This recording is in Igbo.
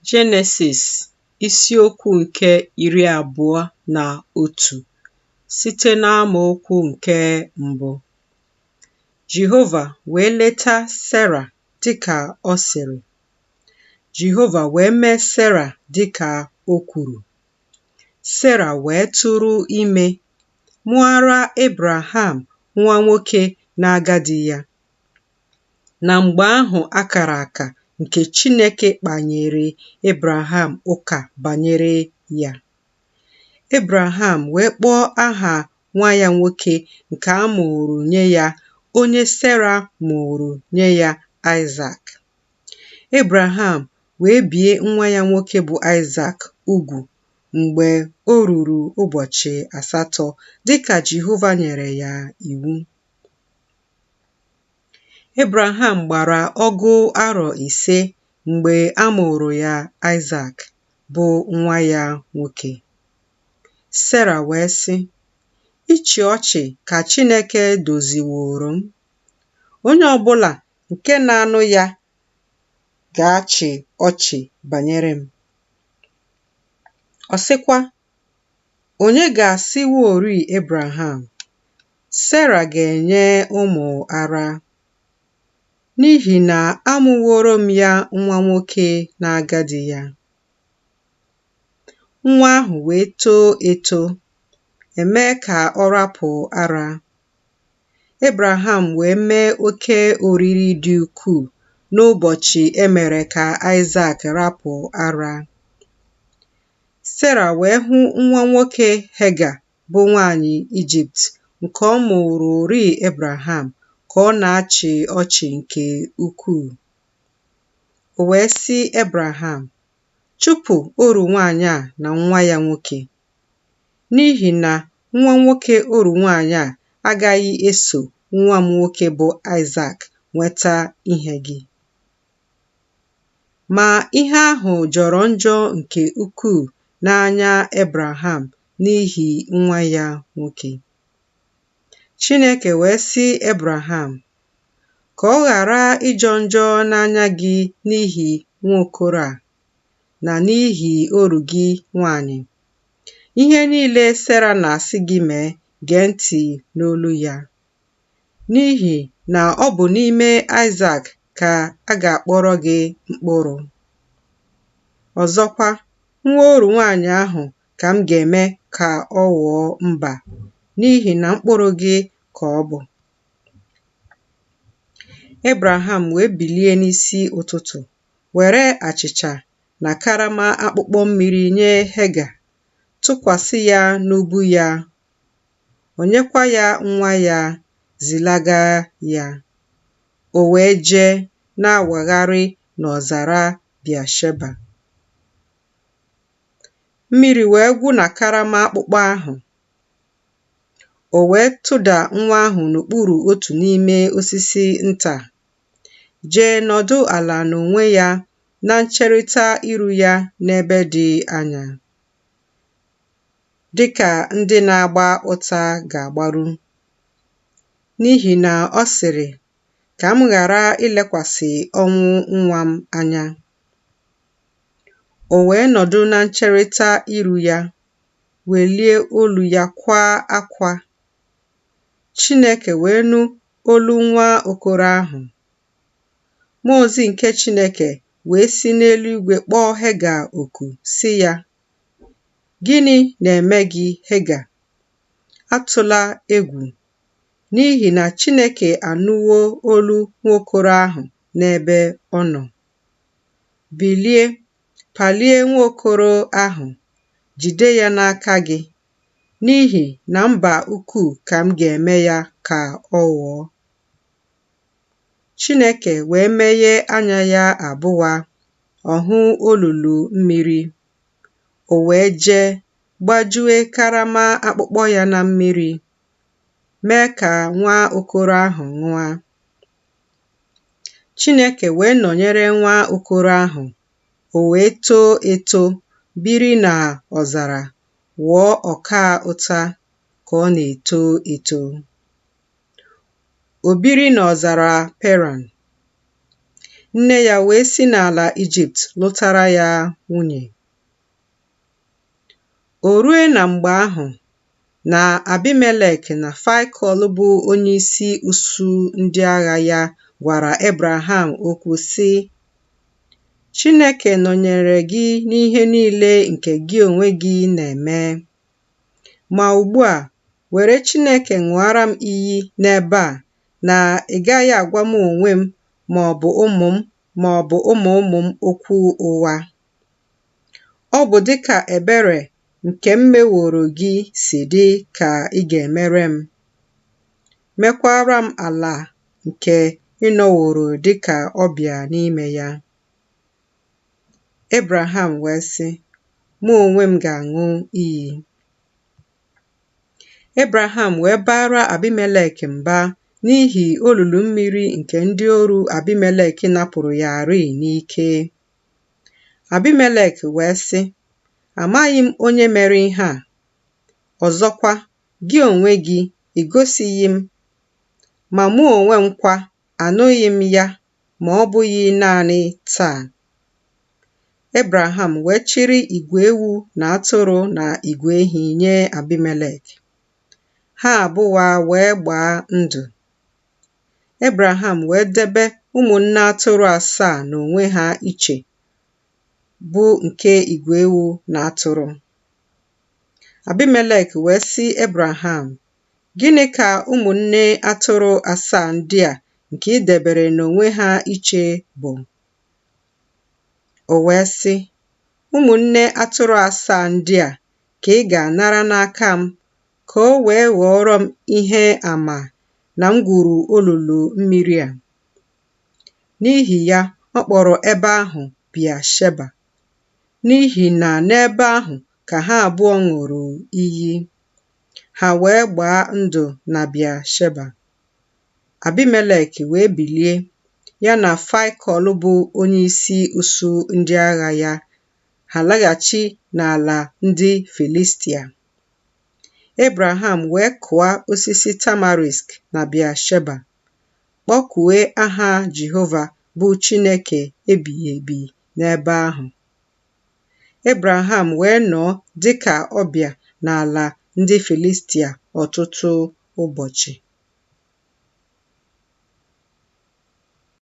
Jenesis isiokwu nke 21 site n'amaokwu nke mbụ. Jehova wee leta Sera dịka ọ sịrị. Jehova wee mee Sera dịka o kwuru. Sera wee tụrụ ime, mụara Ebraham nwa nwoke n'agadi ya, na mgbe ahụ a kara aka nke Chineke kpanyeere Ebraham ụka banyere ya. Ebraham wee kpọọ aha nwa ya nwoke nke a mụụrụ nye ya, onye Sera mụụrụ nye ya, Aịsak. Ebraham wee bie nwa ya nwoke bụ Aịsak ugwu mgbe o ruru ụbọchị 8, dị ka Jehova nyere ya iwu. Ebraham gbara 95 mgbe a mụụrụ ya Aịsak, bụ nwa ya nwoke. Sera wee sị, Ịchị ọchị ka Chineke doziwooro m. Onye ọ bụla nke na-anụ ya ga-achị ọchị banyere m. Ọ sịkwa, Onye ga-asịworị Ebraham, Sera ga-enye ụmụ ara? N'ihi na amụworo m ya nwa nwoke n'agadi ya. Nwa ahụ wee too eto, e mee ka ọ rapụ ara. Ebraham wee mee oke oriri dị ukwuu n'ụbọchị e mere ka Aịsak rapụ ara. Sera wee hụ nwa nwoke Hega bụ nwaanyị Ijipt nke ọ mụụrụrịị Ebraham ka ọ na-achị ọchị nke ukwuu. O wee sị Ebraham, Chụpụ oru nwaanyị a na nwa ya nwoke, n'ihi na nwa nwoke oru nwaanyị a agaghị eso nwa m nwoke bụ Aịsak nweta ihe gị. Ma ihe ahụ jọrọ njọ nke ukwuu n'anya Ebraham n'ihi nwa ya nwoke. Chineke wee sị Ebraham, Ka ọ ghara ịjọ njọ n'anya gị n'ihi nwa okoro a, na n'ihi oru gị nwaanyị. Ihe niile Sera na-asị gị mee, gee ntị n'olu ya. N'ihi na ọ bụ n'ime Aịsak ka a ga-akpọrọ gị mkpụrụ. Ọzọkwa, nwa oru nwaanyị ahụ ka m ga-eme ka ọ ghọọ mba, n'ihi na mkpụrụ gị ka ọ bụ. Ebraham wee bilie n'isi ụtụtụ, were achịcha na karama akpụkpọ mmiri nye Hega, tụkwasị ya n'ubu ya. O nyekwa ya nwa ya, zilaga ya. O wee jee na-awagharị n'ọzara Bịasheba. Mmiri wee gwụ na karama akpụkpọ ahụ. O wee tụda nwa ahụ n'okpuru otu n'ime osisi nta, jee nọdụ ala n'onwe ya na ncherịta iru ya n'ebe dị anya, dị ka ndị na-agba ụta ga-agbaru. N'ihi na ọ sịrị, Ka m ghara ilekwasị ọnwụ nwa m anya. O wee nọdụ na ncherịta iru ya, welie olu ya kwaa akwa. Chineke wee nụ olu nwa okoro ahụ. Mmụọ ozi nke Chineke wee si n'eluigwe kpọọ Hega oku, sị ya, Gịnị na-eme gị, Hega? Atụla egwu, n'ihi na Chineke anụwo olu nwa okoro ahụ n'ebe ọ nọ. Bilie, palie nwa okoro ahụ, jide ya n'aka gị, n'ihi na mba ukwuu ka m ga-eme ya ka ọ ghọọ. Chineke wee meghee anya ya abụọ, ọ hụ olulu mmiri. O wee jee gbajue karama akpụkpọ ya na mmiri, mee ka nwa okoro ahụ ṅụa. Chineke wee nọnyere nwa okoro ahụ, o wee too eto, biri n'ọzara, ghọọ ọka ụta ka ọ na-eto eto. O biri n'ọzara Peran. Nne ya wee si n'ala Ijipt lụtara ya nwunye. O rue na mgbe ahụ, na Abimelek na Faịkọl bụ onyeisi usuu ndị agha ya gwara Ebreham okwu, sị, Chineke nọnyeere gị n'ihe niile nke gị onwe gị na-eme. Ma ugbu a, were Chineke ṅụọrọ m iyi n'ebe a na ị gaghị agwa mụ onwe m ma ọ bụ ụmụ m ma ọ bụ ụmụ ụmụ m okwu ụgha. Ọ bụ dị ka ebere nke m meworo gị si dị ka ị ga-emere m, mekwara m ala nke ị nọworo dị ka ọbịa n'ime ya. Ebraham wee sị, Mụ onwe m ga-aṅụ iyi. Ebraham wee baara Abimelek mba n'ihi olulu mmiri nke ndị oru Abimelek napụrụ ya rịị n'ike. Abimelek wee sị, Amaghị m onye mere ihe a. Ọzọkwa, gị onwe gị, ị gosighị m, ma mụ onwe m kwa anụghị m ya ma ọ bụghị naanị taa. Ebraham wee chịrị igwe ewu na atụrụ na igwe ehi nye Abimelek. Ha abụọ wee gbaa ndụ. Ebraham wee debe ụmụnne atụrụ asaa n'onwe ha iche, bụ nke igwe ewu na atụrụ. Abimelek wee sị Ebraham, Gịnị ka ụmụnne atụrụ asaa ndị a nke i debere n'onwe ha iche bụ? O wee sị, Ụmụnne atụrụ asaa ndị a ka ị ga-anara n'aka m ka o wee ghọọrọ m ihe ama na m gwuru olulu mmiri a. N'ihi ya, ọ kpọrọ ebe ahụ Bịasheba, n'ihi na n'ebe ahụ ka ha abụọ ṅụrụ iyi. Ha wee gbaa ndụ na Bịasheba. Abimelek wee bilie, ya na Faịkọl bụ onyeisi usuu ndị agha ya, ha laghachi n'ala ndị Filistia. Ebraham wee kụọ osisi tamarisk na Bịasheba, kpọkue aha Jehova bụ Chineke ebighị ebi n'ebe ahụ. Ebraham wee nọọ dị ka ọbịa n'ala ndị Filistia ọtụtụ ụbọchị.